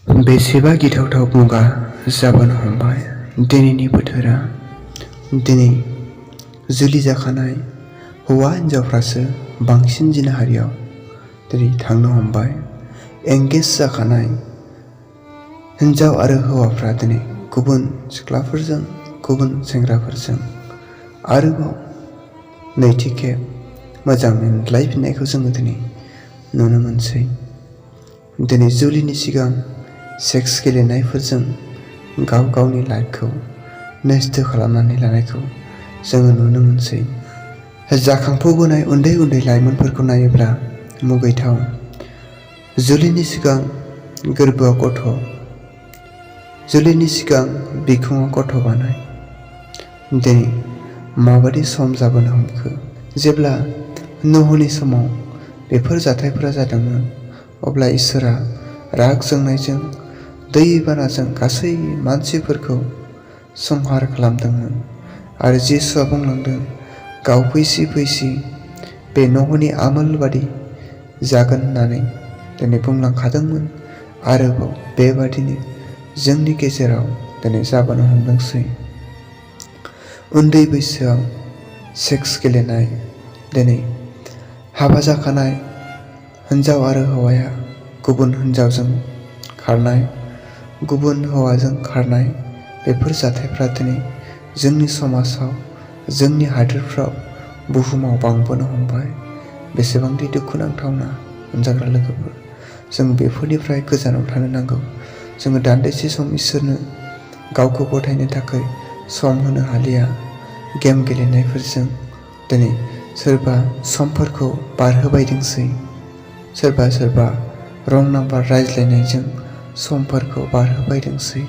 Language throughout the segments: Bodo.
बेसेबा गिथावथाव मुगा जाबोनो हमबाय दिनैनि बोथोरा। दिनै जुलि जाखानाय हौवा हिन्जावफ्रासो बांसिन जिनाहारियाव दिनै थांनो हमबाय। एंगेज जाखानाय हिन्जाव आरो हौवाफ्रा दिनै गुबुन सिख्लाफोरजों गुबुन सेंग्राफोरजों आरोबाव नैथि खेब मोजां मोनलायफिननायखौ जोङो दिनै नुनो मोनसै। दिनै जुलिनि सिगां सेक्स गेलेनायफोरजों गाव गावनि लाइफखौ नस्थ' खालामनानै लानायखौ जोङो नुनो मोनसै। जाखांफुबोनाय उन्दै उन्दै लाइमोनफोरखौ नायोब्ला मुगैथाव। जुलिनि सिगां गोरबोआव गथ', जुलिनि सिगां बिखुङाव गथ' बानाय। दिनै माबादि सम जाबोनो हमखो। जेब्ला नहनि समाव बेफोर जाथायफोरा जादोंमोन अब्ला इसोरा राग जोंनायजों दैबानाजों गासै मानसिफोरखौ संहार खालामदोंमोन आरो जिसुआ बुंलांदों, गाव फैसि फैसि बे नहनि आमोल बादि जागोन होननानै दिनै बुंलांखादोंमोन। आरोबाव बेबादिनो जोंनि गेजेराव दिनै जाबोनो हमदोंसै। उन्दै बैसोआव सेक्स गेलेनाय, दिनै हाबा जाखानाय हिन्जाव आरो हौवाया गुबुन हिन्जावजों खारनाय, गुबुन हौवाजों खारनाय, बेफोर जाथायफ्रा दिनै जोंनि समाजाव, जोंनि हादोरफ्राव, बुहुमाव बांबोनो हमबाय। बेसेबांदि दुखुनांथावना अनजाग्रा लोगोफोर, जों बेफोरनिफ्राय गोजानाव थानो नांगौ। जोङो दान्दिसे सम इसोरनो गावखौ गथायनो थाखाय सम होनो हालिया। गेम गेलेनायफोरजों दिनै सोरबा समफोरखौ बारहोबायदोंसै, सोरबा रं नाम्बार रायज्लायनायजों समफोरखौ बारहोबायदोंसै।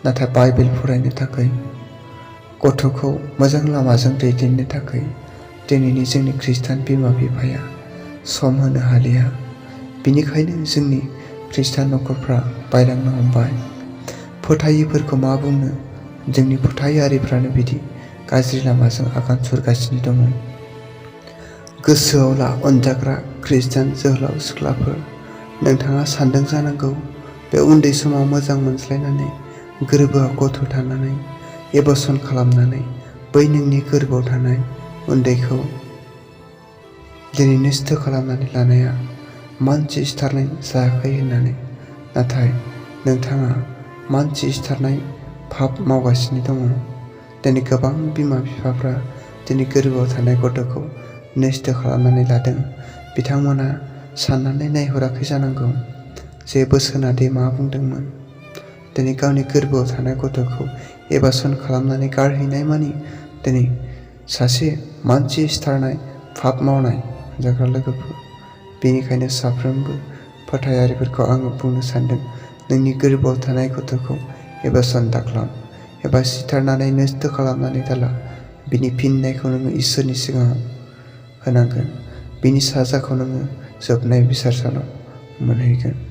नाथाय बाइबेल फरायनो थाखाय, गथ'खौ मोजां लामाजों दैदेननो थाखाय दिनैनि जोंनि खृष्टान बिमा बिफाया सम होनो हालिया। बिनिखायनो जोंनि खृष्टान नखरफ्रा बायलांनो हमबाय। फोथायिफोरखौ मा बुंनो, जोंनि फोथायारिफ्रानो बिदि गाज्रि लामाजों आगान सुरगासिनो दङ। गोसोआव ला अनजाग्रा खृष्टान जोहोलाव सिख्लाफोर, नोंथाङा सानदों जानांगौ बे उन्दै समाव मोजां मोनज्लायनानै गोरबोआव गथ' थानानै एबर्सन खालामनानै बै नोंनि गोरबोआव थानाय उन्दैखौ दिनै नस्थ' खालामनानै लानाया मानसि सिथारनाय जायाखै होननानै। नाथाय नोंथाङा मानसि सिथारनाय पाप मावगासिनो दङ। दिनै गोबां बिमा बिफाफ्रा दिनै गोरबोआव थानाय गथ'खौ नस्थ' खालामनानै लादों। बिथांमोना साननानै नायहराखै जानांगौ जे बोसोना दि मा बुंदोंमोन। दिनै गावनि गोरबोआव थानाय गथ'खौ एबर्सन खालामनानै गारहैनाय मानि दिनै सासे मानसि सिथारनाय पाप मावनाय जाग्रा लोगोफोर। बेनिखायनो साफ्रोमबो फोथायारिफोरखौ आङो बुंनो सानदों, नोंनि गोरबोआव थानाय गथ'खौ एबर्सन दाखालाम एबा सिथारनानै नस्थ' खालामनानै दाला। बिनि फिननायखौ नोङो इसोरनि सिगाङाव होनांगोन। बिनि साजाखौ नोङो जोबनाय बिसारसानाव मोनहैगोन।